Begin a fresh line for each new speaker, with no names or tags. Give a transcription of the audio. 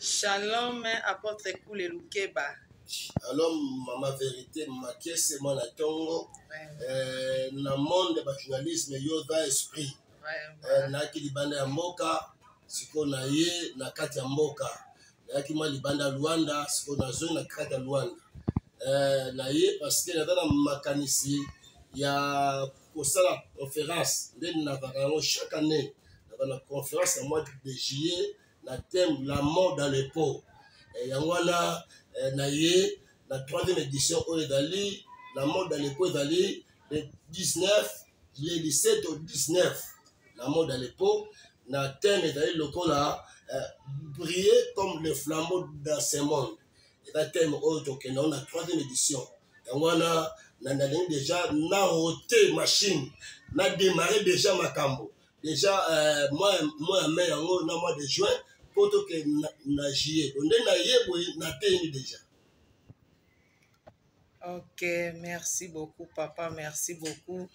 Shalom apôtre Kule Lukeba.
Shalom mama verite makese mwana tongo eh, na monde ba journalisme yo va esprit eh, nayaki libanda ya mboka sikoyo na ye na kati ya mboka nayaki mwa libanda ya Luanda sikoyo nazongi na kati ya Luanda eh, na ye parce que naza na makanisi ya kosala conférence nde nazalaka yango chaque année naza na conférence ya mois de juillet na thème la mort dans le pot eh, yango wana eh, na ye na troisième édition oyo ezali la mort dans le pot ezali le 19 le 17 au 19 la mort dans le pot na thème ezali lokola eh, briller comme le flambeau dans ce monde eza thème oyo tokende yango na troisième édition yango wana nalingi déjà na rote machine na démarrer déjà makambo déjà euh, mois mois ya mai yango na mois de juin mpo toke na, na juillet donc nde naye boye nateyemi déjà.
Ok, merci beaucoup papa, merci beaucoup.